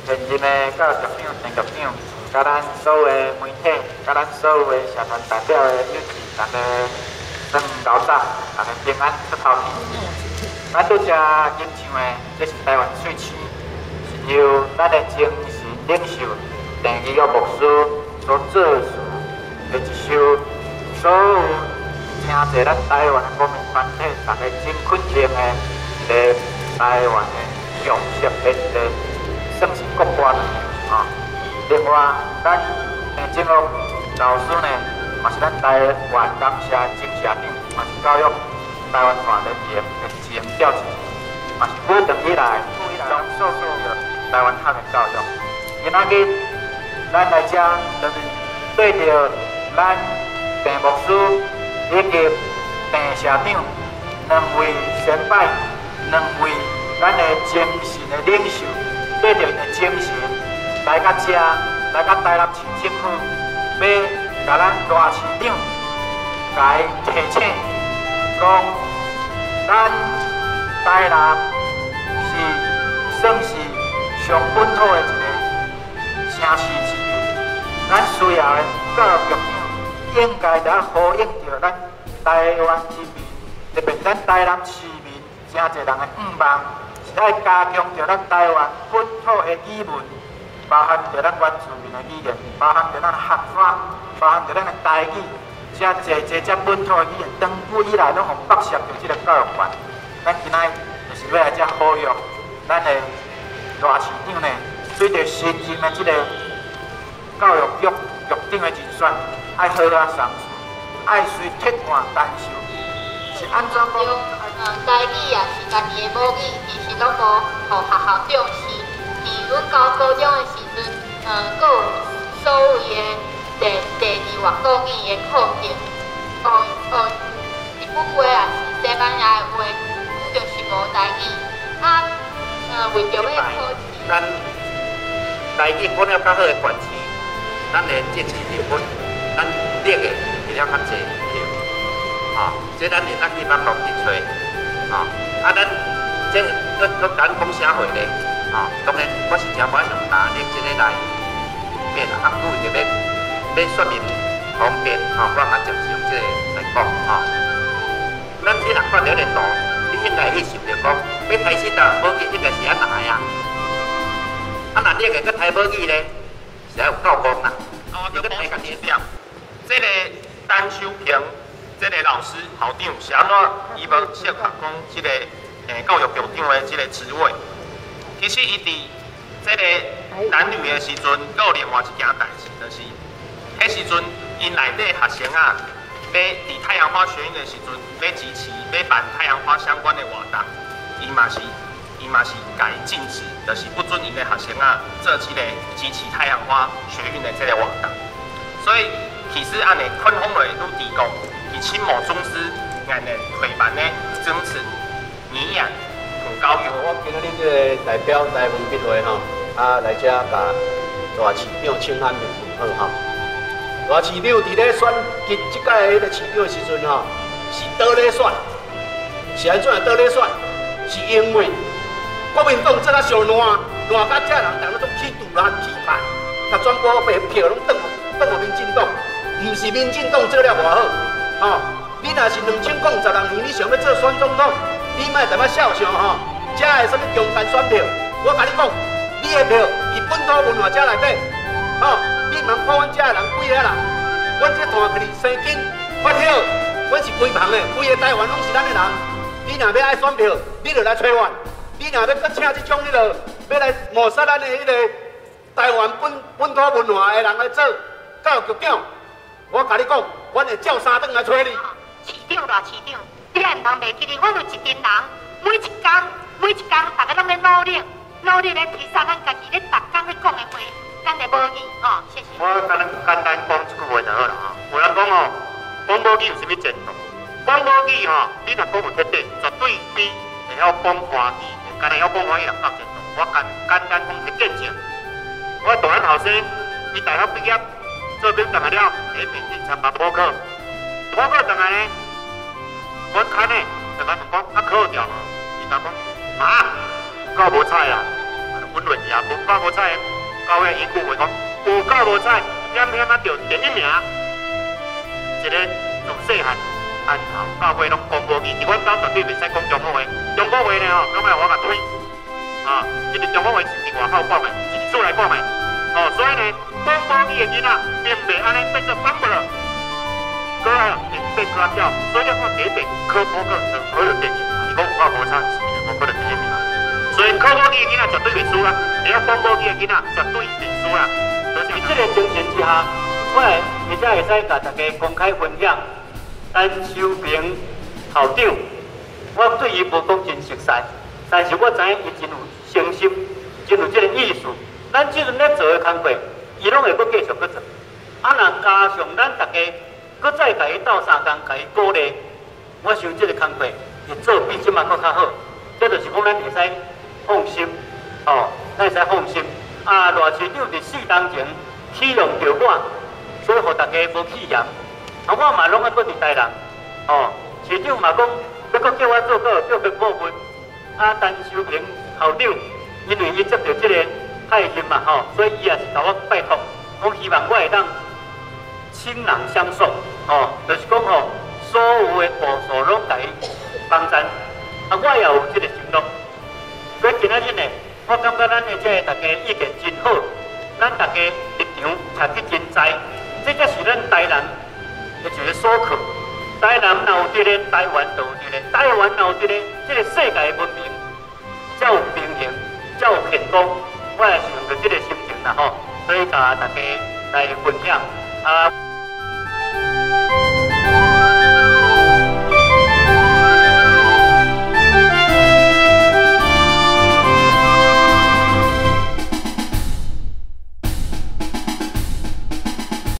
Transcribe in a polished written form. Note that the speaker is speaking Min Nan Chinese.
現任的教育局長鄭局長，佮咱所有的媒體，佮咱所有的社團代表的有志，大家算老早，大家平安出頭天。咱拄才吟唱的，這是台灣喙齒，是由咱的精神領袖鄭宜岳牧師所作詞的一首，所有誠濟咱台灣的公民團體，大家真肯定的一个台灣的共識的一个算是國歌啊。另外，咱鄭正岳老師呢，嘛是咱台灣人社前社長，嘛是教育台灣大聯盟的前召集人，嘛是古長以來將受着台灣學的教育。今仔日咱來遮，就是對著咱鄭牧師以及鄭社長兩位先輩，兩位咱的精神的領袖，對著𪜶的精神來到遮，來到台南市政府，欲共咱賴市長共伊提醒，講咱台南是算是上本土的一个城市之一，咱需要的教育局長應該來呼應著咱台灣人民，特別咱台南市民誠濟人的願望，是愛加強著咱台灣本土的語文，包含著咱原住民的語言，包含著咱的客話，包含著咱的台語，遮濟濟遮本土的語言，長久以來攏予剝削著這个教育權。咱今仔就是欲來遮呼籲咱的賴市長呢，對著新任的這个教育局局長的人選，愛好好三思，愛隨撤換單修，是按怎講？台語也是家己的母語，其實攏無予學校重視。佇阮到高中的時陣，閣有所謂的第第二外國語的課程，學學日本話也是西班牙的話，就是無台語。啊，為著欲考試，咱台語講了較好的縣市，咱的政治人物，咱得的會了較濟票，啊，這咱會當去網路去揣，啊，啊，咱這閣閣咱講啥話咧？啊，當然我是誠歡用拿捏這個來變啊，啊，為著欲欲說明方便，吼，我嘛暫時用這個來講，吼。咱你若看著彼个圖，你應該會想著講，欲刣死的母語應該是按那的啊？啊，若你個閣刣母語咧，是愛有夠戇啦。啊，我閣補充一點，這个陳秀萍這个老師校長是按怎伊無適合講這个教育局長的這个職位？其實伊佇這个男女的時陣，閣有另外一件代誌，就是彼時陣𪜶內底學生啊，欲佇太陽花學運的時陣，欲支持欲辦太陽花相關的活動，伊嘛是共伊禁止，就是不准𪜶的學生啊做這个支持太陽花學運的這个活動。所以其實按呢困風落愈低講，伊親某宗師按呢推辦的政策營養很高。我今仔日這个代表台灣筆會吼，啊來遮共賴市長請安問好吼。賴市長佇咧選這這屆彼个市長的時陣吼，是倒咧選，是按怎會倒咧選？是因為國民黨做啊傷爛，爛甲這人逐个攏起賭爛起叛，共全部白票攏轉予民進黨，毋是民進黨做了偌好，吼！你若是2016年，你想欲做選總統，你莫踮遐痟想吼，遮的啥物中間選票，我共你講，你的票佇本土文化遮內底，吼，你毋通看阮遮的人幾个人，阮這團去生根發曉，阮是開放的，規个台灣攏是咱的人。你若欲愛選票，你就來揣阮；你若欲閣請這種彼个欲來抹殺咱的彼个台灣本土文化的人來做教育局長，我共你講，阮會照三頓來揣你。市長賴市長，你也毋通袂記得，阮有一群人，每一工每一工，逐家攏咧努力，努力咧提升咱家己咧逐工咧講的話，咱的母語吼，謝謝。我簡單簡單講一句話就好啦吼。有人講哦，講母語有啥物前途？講母語吼，你若講有徹底，絕對比會曉講華語，干焦會曉講華語人較前途。我簡簡單講一個見證。我大漢後生，伊大學畢業，做兵轉來了，第一遍去參加普考，普考轉來呢，阮牽的就共問講，啊考著無？伊就講，啊，夠無彩啊！穩落去啊，無夠無彩。到尾伊句話講，有夠無彩，險險啊著第一名。一个自細漢按頭到尾攏講母語，佇阮兜絕對袂使講中國話，中國話呢吼，攏愛我共推。啊，這個中國話是佇外口講的，是佇厝內講的。哦，所以呢，講母語的囡仔，並袂按呢變做反過來，閣來會變閣較巧。所以你看第一遍考普考就考著第二名，伊講有夠無彩，是無考著第一名。所以考母語的囡仔絕對袂輸啦，會曉講母語的囡仔絕對袂輸啦。佇這個精神之下，我會而且會使共大家公開分享，陳秋平校長，我對伊無講真熟似，但是我知影伊真有誠心，真有這個意思。咱這陣咧做的工課，伊攏會閣繼續閣做。啊，若加上咱大家閣再共伊鬥相共，共伊鼓勵，我想這個工課會做比這馬閣較好。這就是講咱會使放心，哦，咱會使放心。啊，賴市長佇4冬前啟用著我，所以予大家無棄嫌。啊，我嘛攏愛閣佇台南，哦，市長嘛講欲閣叫我做閣叫佢顧問。啊，陳修平校長，因為伊接著這個派任嘛，吼，所以伊也是共我拜託，講希望我會當傾囊相授，哦，就是講吼，所有的步數攏共伊幫贊，啊，我也有這個承諾。所以今仔日呢，我感覺咱的這個大家意見真好，咱大家立場徛得真知，這才是咱台南的一個所靠。台南若有這個，台灣就有這個；台灣若有這個，這個世界的文明才有平衡，才有健康。我也是用著這個心情啦吼，所以共大家來分享啊。